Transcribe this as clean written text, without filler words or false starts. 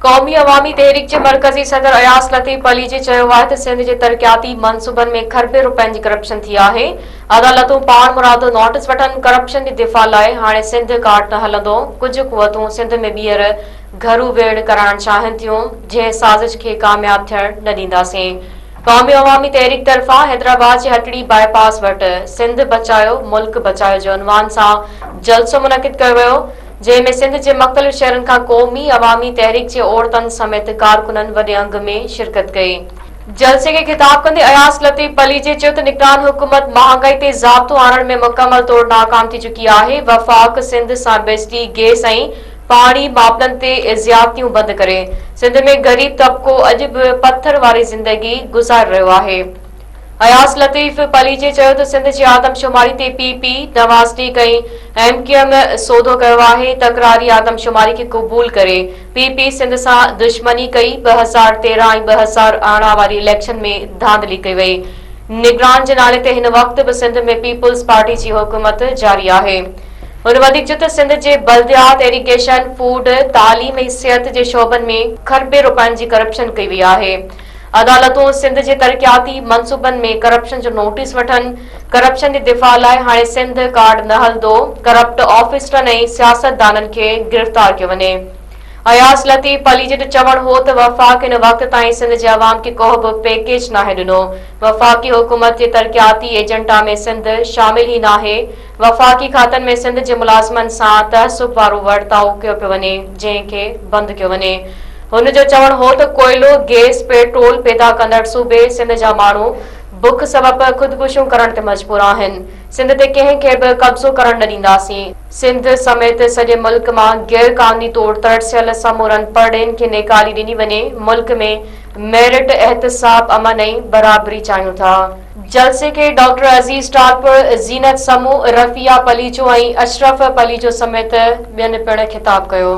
قومي عوامي تحريڪ جي مرڪزي صدر اياز لطيف پليجي چيو آهي ته سنڌ جي ترقياتي منصوبن ۾ کربين روپين جي ڪرپشن ٿي آهي، عدالتون پاڻمرادو نوٽيس وٺن، ڪرپشن جي دفاع لاء هاڻي سنڌ ڪارڊ نه هلندو، ڪجهه قوتون سنڌ ۾ ٻيهر گهرو ويڙهه ڪرائڻ چاهين ٿيون، جنهن سازش کي ڪامياب ٿيڻ نه ڏينداسين. قومي عوامي تحريڪ طرفان حيدرآباد جي هٽڙي باء پاس وٽ سنڌ بچايو ملڪ بچايو جي عنوان سان جلسو منعقد ڪيو ويو، جنهن ۾ سنڌ جي مختلف شهرن کان قومي عوامي تحريڪ جي عورتن سميت ڪارڪنن وڏي انگ ۾ شرڪت ڪئي. جلسي کي خطاب ڪندي اياز لطيف پليجي چيو ته نگران حڪومت مهانگائي تي ضابطو آڻڻ ۾ مڪمل طور ناڪام ٿي چڪي آهي، وفاق سنڌ سان بجلي، گئس ۽ پاڻي معاملن تي زيادتيون بند ڪري، سنڌ ۾ غريب طبقو اڄ به پٿر واري زندگي گذاري رهيو آهي. اياز لطيف پليجي چيو ته سنڌ جي آدمشماري تي P P, Nawaz league ۽ M Q M سودو ڪيو آهي، تڪراري آدمشماري کي قبول ڪري پي پي سنڌ سان دشمني ڪئي، 2013 ۽ 2018 واري اليڪشن ۾ ڌانڌلي ڪئي وئي، نگران جي نالي تي هن وقت به سنڌ ۾ پيپلز پارٽي جي حڪومت جاري آهي. هن وڌيڪ چيو ته سنڌ جي بلديات، ايريگيشن، فوڊ، تعليم ۽ صحت جي شعبن ۾ کربين روپين جي ڪرپشن ڪئي وئي آهي. عدالتون سنڌ جي ترقياتي منصوبن ۾ ڪرپشن جو نوٽيس وٺن، ڪرپشن جي دفاع لاء هاڻي سنڌ ڪارڊ نه هلندو، ڪرپٽ آفيسرن ۽ سياستدانن کي گرفتار ڪيو وڃي. اياز لطيف پليجي جو چوڻ هو ته وفاق هن وقت تائين سنڌ جي عوام کي ڪو به پيڪيج ناهي ڏنو، وفاقي حڪومت جي ترقياتي ايجنڊا ۾ سنڌ شامل ئي ناهي، وفاقي کاتن ۾ سنڌ جي ملازمن سان تعصب وارو ورتاء ڪيو پيو وڃي، جنهن کي بند ڪيو وڃي. هن جو چوڻ هو ته ڪوئلو، گئس، پيٽرول پيدا ڪندڙ صوبي سنڌ جا ماڻهو بک سبب خودڪشيون ڪرڻ تي مجبور آهن، سنڌ تي ڪنهن کي به قبضو ڪرڻ نه ڏينداسين، سنڌ سميت سڄي ملڪ مان غير قانوني طور ترسيل سمورن پرڏيهين کي نيڪالي ڏني وڃي، ملڪ ۾ ميرٽ، احتساب، امن ۽ برابري چاهيون ٿا. جلسي کي ڊاڪٽر عزيز ٽالپر، زينت سمون، رفيعه پليجو ۽ اشرف پليجو سميت ٻين پڻ خطاب ڪيو.